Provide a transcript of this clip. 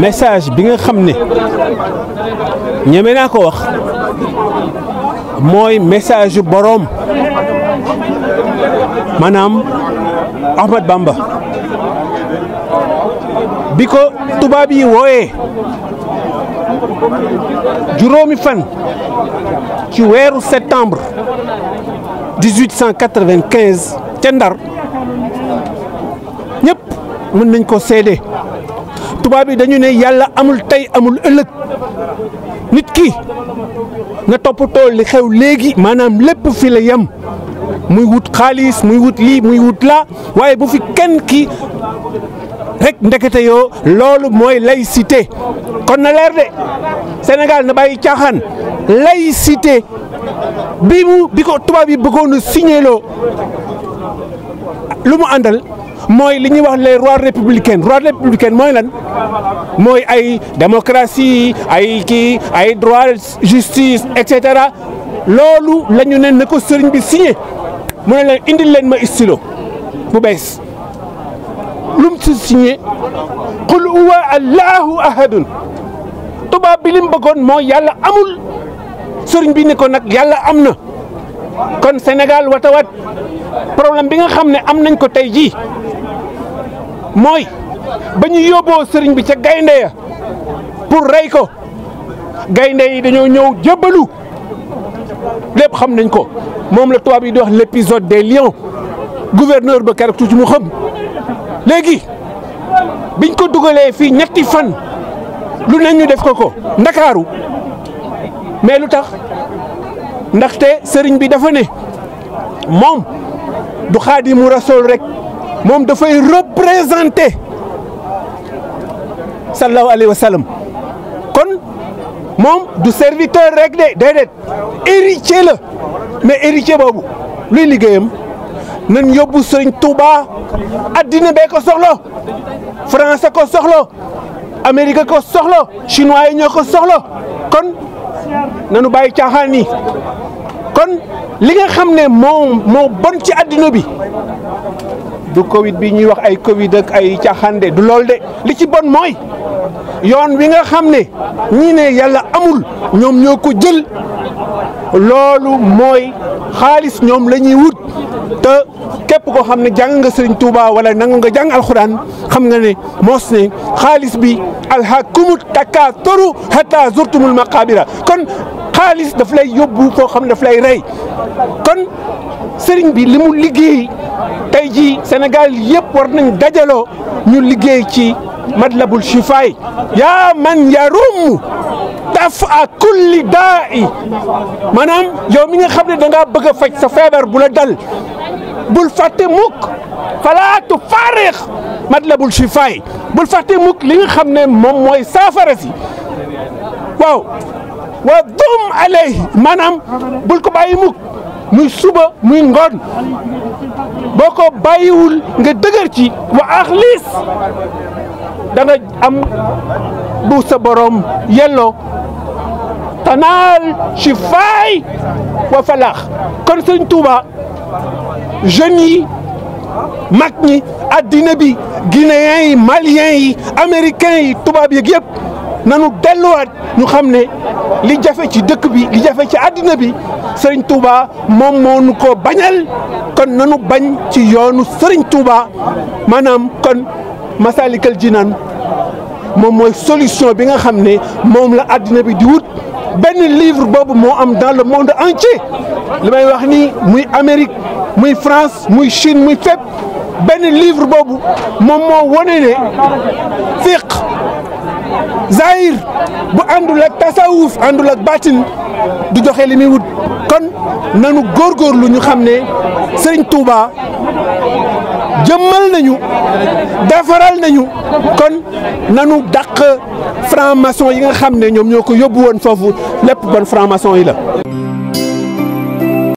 message bi nga xam ne ñeme naa ko wax mooy message yu boroom maanaam Ahmad Bamba bi ko tubaab yi wooyee juróomi fan ci weeru septembre 1895 ca Ndar ñëpp mën nañ ko seede tubaab yi dañu ne yàlla amul tey amul ëllëg nit ki na toppatoo li xew léegi maanaam lépp fi la yem muy wut xaalis muy wut lii muy wut laa waaye bu fi kenn ki rek ndekete yoo loolu mooy laïcité kon na leer de Sénégal na bàyyi caaxaan laïcité bi ko tubaab yi bëggoon a signé loo lu mu àndal mooy li ñuy wax les rois républicains mooy lan mooy ay démocratie ay droit justice et cetera loolu la ñu ne na ko sëriñ bi signé mu ne leen indil leen ma stylo bu bees lum si signé qul huwa allahu ahadun tubaab bi lim bëggoon mooy yàlla amul sëriñ bi ne ko nag yàlla am na kon Sénégal watawat problème bi nga xam ne am nañ ko tey jii mooy ba ñu yóbboo sëriñ bi ca gaynde ya pour rey ko gaynde yi dañoo ñëw jébbalu lépp xam nañ ko moom la tubaab yi di wax l'épisode des lions gouverneur ba keroog tuuti mu xam léegi biñ ko dugalee fii ñetti fan lu ne ñu def ko ndakaaru mais lu tax ndaxte sëriñ bi dafa ne moom du xaadimu rasool rek moom dafay représenter sallallahu alayhi wa sallam kon moom du serviteur rek de déedéet héritier la mais héritier boobu luy liggéeyam nañ yóbbu sëriñ Touba addina bee ko soxla France ko soxla Amérique ko soxla chinois yi ñoo ko soxla kon nanu bàyyi caaxaan yi kon li nga xam ne moo bon ci addina bi du Covid bi ñuy wax ay Covid ak ay caaxaan de du lool de li ci bon mooy yoon wi nga xam ne ñii ne yàlla amul ñoom ñoo ko jël loolu mooy xaalis ñoom la ñuy wut te képp koo xam ne jàng nga Sëriñ Tuuba wala nangu nga jàng alxuraan xam nga ne moos ne xaalis bi alhaakumut takaasuru hatta zurtumul maqaabira kon xaalis daf lay yóbbu foo xam ne daf lay rey kon sëriñ bi li mu liggéey tey jii Sénégal yëpp war nañ dajaloo ñu liggéey ci matlabul shifaay yaa man yarum daf a kulli daa'i maanaam yow mi nga xam ne da ngaa bëgg a faj sa feebar bu la dal bul fàtte mukk falaa tufaariq matlabul shifaay bul fàtte mukk li nga xam ne moom mooy saafara si waaw wa dum alayhi maanaam bul ko bàyyi mukk muy suba muy ngoon boo ko bàyyiwul nga dëgër ci wa axlis da nga am bu sa borom yelloo tanaal shifaay wa falaax kon sëñ Touba jeunes yi mag ñi addina bi guinéens yi maliens yi américains yi tubaab yeeg yëpp nanu delluwaat ñu xam ne li jafe ci dëkk bi li jafe ci addina bi Serigne Touba moom moo nu ko bañal kon nanu bañ ci yoonu Serigne Touba maanaam kon Masalikal Jinaan moom mooy solution bi nga xam ne moom la addina bi di wut benn livre boobu moo am dans le monde entier li may wax ni muy Amérique muy France muy Chine muy fépp benn livre boobu moom moo wone ne fiq zahir bu àndul ak tasawuf àndul ak batin du joxe li muy wut kon nanu góorgóorlu ñu xam ne Serigne Touba jëmmal nañu defaral nañu kon nanu dàq franc-maçon yi nga xam ne ñoom ñoo ko yóbbu woon foofu lépp bon franc-maçon yi la